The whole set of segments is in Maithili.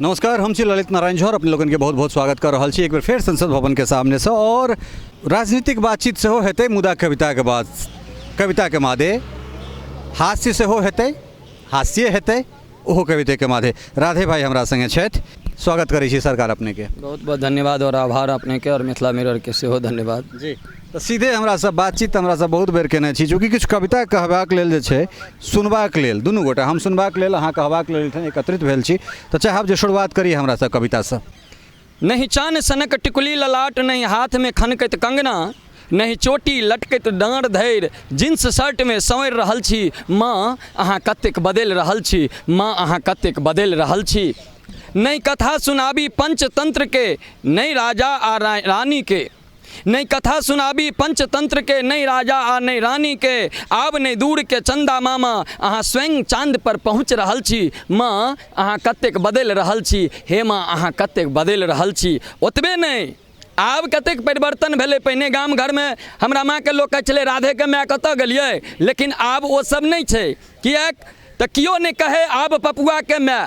नमस्कार, हम छी ललित नारायण झा और अपने लोगन के बहुत बहुत स्वागत कर रहल छी एक बेर फेर संसद भवन के सामने से। और राजनीतिक बातचीत सेहो हेतै, मुदा कविता के बाद कविता के मादे हास्य सेहो हेतै, हास्य हेतै ओहो कविते के मादे। राधे भाई हमरा संगे छथि, स्वागत करै छी सरकार अपने के। बहुत बहुत धन्यवाद और आभार अपने के और मिथिला मिरर के सेहो धन्यवाद। जी, तऽ सीधे हमरा सब बातचीत हमरा सब बहुत बेर केने छी, चूँकि किछु कविता कहबाक लेल जे छै सुनबाक लेल दुनू गोटा, हम सुनबाक लेल अहाँ कहबाक लेल एहिठाम एकत्रित भेल छी, तऽ चाहब जे शुरुआत करी हमरा सब कवितासँ। नहि चान सनक टिकुली ललाट, नहि हाथमे खनकैत कंगना, नहि चोटी लटकैत डाँड़ धरि, जींस शर्टमे सँवरि रहल छी, माँ अहाँ कतेक बदलि रहल छी, माँ अहाँ कतेक बदलि रहल छी। नहि कथा सुनाबी पंचतंत्रके, नहि राजा आ रानीके, नहि कथा सुनाबी पंचतंत्रके, नहि राजा आ नहि रानीके, आब नहि दूरके चन्दा मामा, अहाँ स्वयं चाँदपर पहुँच रहल छी, माँ अहाँ कतेक बदलि रहल छी, हे माँ अहाँ कतेक बदलि रहल छी। ओतबे नहि, आब कतेक परिवर्तन भेलै। पहिने गाम घरमे हमरा माँके लोक कहै छलै राधेके माय कतऽ गेलियै, लेकिन आब ओ सब नहि छै। किएक तऽ केओ नहि कहै आब पपुआके माय,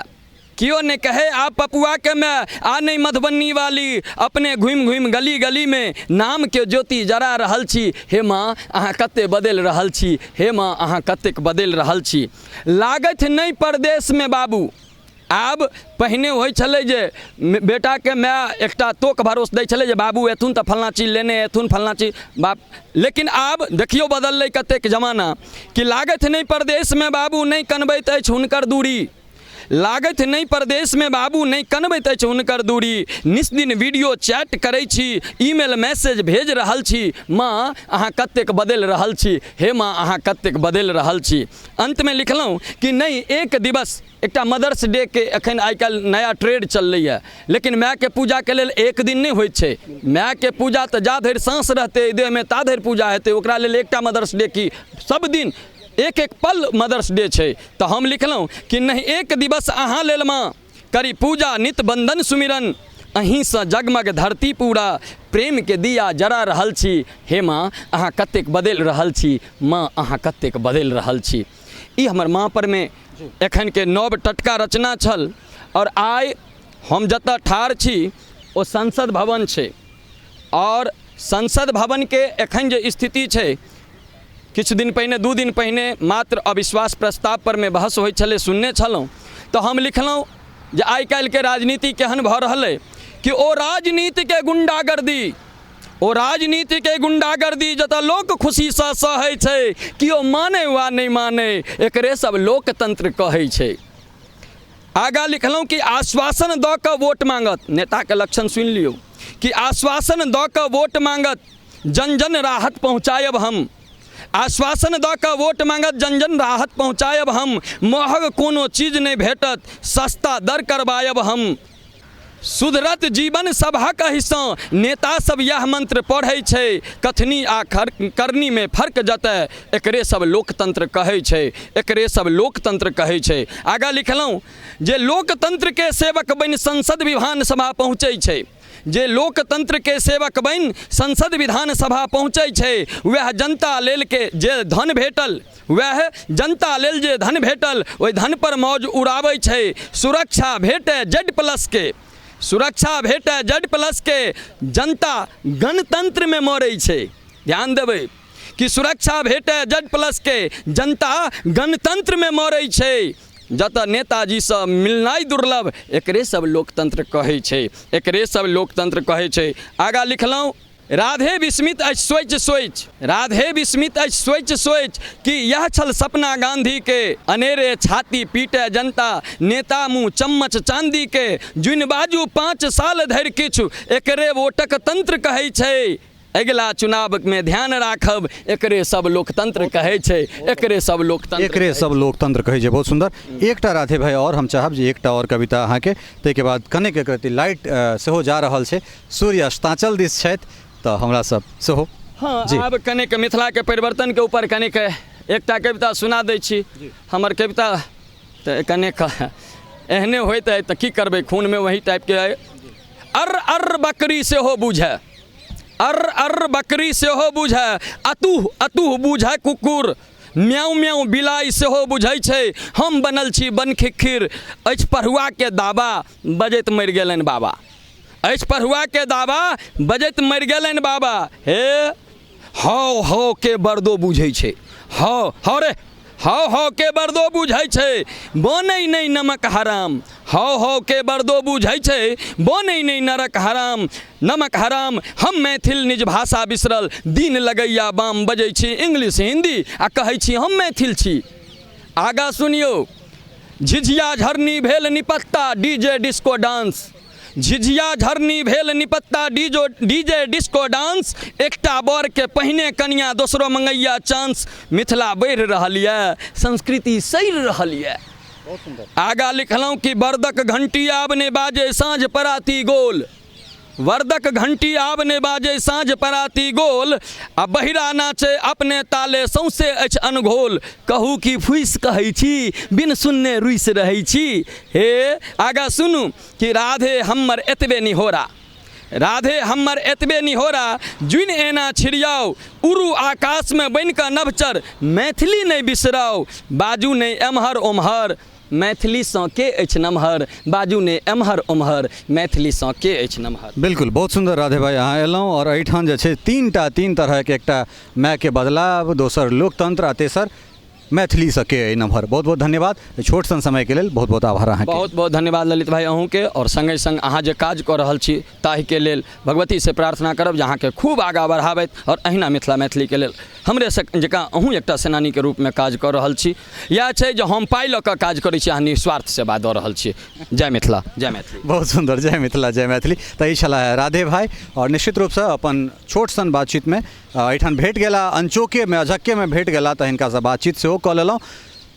केओ नहि कहै आब पपुआके माय, आ नहि मधुबनी वाली, अपने घुमि घुमि गली गलीमे नामके ज्योति जरा रहल छी, हे माँ अहाँ कतेक बदलि रहल छी, हे माँ अहाँ कतेक बदलि रहल छी। लागथि नहि परदेशमे बाबू, आब पहिने होइ छलै जे बेटाके माय एकटा तोक भरोस दै छलै जे बाबू एथुन तऽ फल्लाँ चीज लेने एथुन, फल्लाँ चीज बाप, लेकिन आब देखियौ बदललै कतेक जमाना कि लागथि नहि परदेशमे बाबू, नहि कनबैत अछि हुनकर दूरी, लागथि नहि परदेशमे बाबू, नहि कनबैत अछि हुनकर दूरी, निस्दिन वीडियो चैट करै छी, ईमेल मैसेज भेज रहल छी, माँ अहाँ कतेक बदलि रहल छी, हे माँ अहाँ कतेक बदलि रहल छी। अन्तमे लिखलहुँ कि नहि एक दिवस, एकटा मदर्स डे के एखन आइ काल्हि नया ट्रेड चललैए, लेकिन मायके पूजाके लेल एक दिन नहि होइ छै, मायके पूजा तऽ जा धरि साँस रहतै एहि देहमे ता धरि पूजा हेतै, ओकरा लेल एकटा मदर्स डे की सब दिन एक एक पल मदर्स डे छै। तऽ हम लिखलहुँ कि नहि एक दिवस अहाँ लेल माँ करी पूजा नित बंदन सुमिरन, अहीँसँ जगमग धरती पूरा प्रेमके दिया जरा रहल छी, हे माँ अहाँ कतेक बदलि रहल छी, माँ अहाँ कतेक बदलि रहल छी। ई हमर माँ परमे एखनके नव टटका रचना छल। आओर आइ हम जतऽ ठाढ़ छी ओ संसद भवन छै, आओर संसद भवनके एखन जे स्थिति छै, किछु दिन पहिने 2 दिन पहिने मात्र अविश्वास प्रस्ताव परमे बहस होइ छलै, सुनने छलहुँ। तऽ हम लिखलहुँ जे आइ काल्हिके राजनीति केहन भऽ रहल अइ कि ओ राजनीतिके गुण्डागर्दी, ओ राजनीतिके गुण्डागर्दी जतऽ लोक खुशीसँ सहै छै, केओ मानै वा नहि मानै, एकरे सब लोकतंत्र कहै छै। आगाँ लिखलहुँ कि आश्वासन दऽ कऽ वोट मांगत, नेताके लक्षण सुनि लियौ कि आश्वासन दऽ कऽ वोट मांगत, जन जन राहत पहुँचायब हम, आश्वासन दऽ कऽ वोट मांगत, जन जन राहत पहुँचायब हम, महग कोनो चीज नहि भेटत, सस्ता दर करबायब हम, सुधरत जीवन सभक एहिसँ, नेता सब इएह मंत्र पढ़ै छै, कथनी आ करनीमे फर्क जतय, एकरे सब लोकतंत्र कहै छै, एकरे सब लोकतंत्र कहै छै। आगाँ लिखलहुँ जे लोकतंत्रके सेवक बनि संसद विधानसभा पहुँचै छै, जे लोकतंत्रके सेवक बनि संसद विधानसभा पहुँचै छै, वएह जनता लेल के जे धन भेटल, वएह जनता लेल जे धन भेटल ओहि धनपर मौज उड़ाबै छै, सुरक्षा भेटै जेड प्लसके, सुरक्षा भेटै जेड प्लसके, जनता गणतंत्रमे मरै छै। ध्यान देबै कि सुरक्षा भेटै जेड प्लसके, जनता गणतंत्रमे मरै छै, जतऽ नेताजीसँ मिलनाइ दुर्लभ, एकरे सब लोकतंत्र कहै छै, एकरे सब लोकतंत्र कहै छै। आगाँ लिखलहुँ राधे विस्मित अछि सोचि सोचि, राधे विस्मित अछि सोचि सोचि कि यह छल सपना गांधी के, अनेरे छाती पीटे जनता नेता मुँह चम्मच चांदी के, जुनि बाजू 5 साल धरि किछु एकरे वोटक तंत्र कहै छै, अगिला चुनावमे ध्यान राखब एकरे सब लोकतंत्र कहै छै, एकरे सब लोकतंत्र, एकरे सब लोकतंत्र कहै छै। बहुत सुंदर। एकटा राधे भाई और हम चाहब जे एकटा और कविता अहाँके, ताहिके बाद कनेक एक रत्ती लाइट सेहो जा रहल छै, सूर्य अस्ताचल दिस छथि, तऽ हमरा सब सेहो। हँ, आब कनेक मिथिलाके परिवर्तनके ऊपर कनेक एकटा कविता सुना दै छी। हमर कविता तऽ कनेक एहने होइत अइ, तऽ की करबै, खूनमे वही टाइपके अइ। अर्र अर्र बकरी सेहो बुझै, अर्र अर्र बकरी सेहो बुझै, अतुह अतुह बुझै कुकुर, म्याऊँ म्याऊँ बिलाइ सेहो बुझै छै हम बनल छी बनखिखिर। अछि पढ़ुआके दावा बजैत मरि गेलनि बाबा, अछि पढ़ुआके दावा बजैत मरि गेलनि बाबा। हे हौ हौ के बरदो बुझै छै, हौ हौ रे हौ हौ के बरदो बुझै छै, बनै नहि नमक हराम। हौ हौ के बरदो बुझै छै, बनै नहि नरक हराम, नमक हराम। हम मैथिल निज भाषा बिसरल, दिन लगैया बाम, बजै छी इंग्लिश हिंदी आ कहै छी हम मैथिल छी। आगाँ सुनियौ, झिझिया झरनी भेल निपत्ता डीजे डिस्को डांस, झिझिया झरनी भेल निपत्ता डीजो डीजे डिस्को डांस। एकटा बरके पहिने कनिया दोसरो मंगैया चांस। मिथिला बढ़ि रहल यऽ, संस्कृति सड़ि रहल यऽ। आगाँ लिखलहुँ कि बरदक घंटी आब नहि बाजै साँझ पराती गोल, वरदक घंटी आब नहि बाजै साँझ पराती गोल, आ बहिरा नाचै अपने ताले सौंसे अछि अनघोल। कहू कि फूसि कहै छी बिन सुनने रुसि रहै छी। हे आगाँ सुनू कि राधे हमर एतबे निहोरा, राधे हमर एतबे निहोरा, जुनि एना छिड़ियाउ, उड़ू आकाशमे बनि कऽ नभचर, मैथिली नहि बिसराउ, बाजू नहि एम्हर ओम्हर, मैथिलीसँ के अछि नमहर, बाजू नहि एम्हर ओम्हर, मैथिलीसँ के अछि नमहर। बिल्कुल, बहुत सुन्दर राधे भाइ, अहाँ एलहुँ आओर एहिठाम जे छै तीनटा तीन तरहके, एकटा मायके बदलाव, दोसर लोकतंत्र आ तेसर मैथिलीसँ के अइ नमहर। बहुत बहुत धन्यवाद छोट सन समयके लेल, बहुत बहुत आभार अहाँके। बहुत बहुत धन्यवाद ललित भाइ अहूँके, आओर सङ्गे सङ्ग अहाँ जे काज कऽ रहल छी ताहिके लेल भगवतीसँ प्रार्थना करब जे अहाँके खूब आगाँ बढ़ाबथि आओर अहिना मिथिला मैथिलीके लेल हमरे जकाँ अहूँ एकटा सेनानीके रूपमे काज कऽ रहल छी। इएह छै जे हम पाइ लऽ कऽ काज करै छी, अहाँ निस्वार्थ सेवा दऽ रहल छी। जय मिथिला, जय मैथिली। बहुत सुन्दर, जय मिथिला, जय मैथिली। तऽ ई छलाह राधे भाइ आओर निश्चित रूपसँ अपन छोट सन बातचीतमे एहिठाम भेट गेला, अनचोकेमे अझक्केमे भेट गेला तऽ हिनकासँ बातचीत सेहो कऽ लेलहुँ।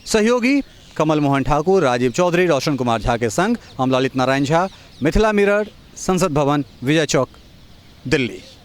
सहयोगी कमल मोहन ठाकुर, राजीव चौधरी, रोशन कुमार झाके संग हम ललित नारायण झा, मिथिला मिरर, संसद भवन, विजय चौक, दिल्ली।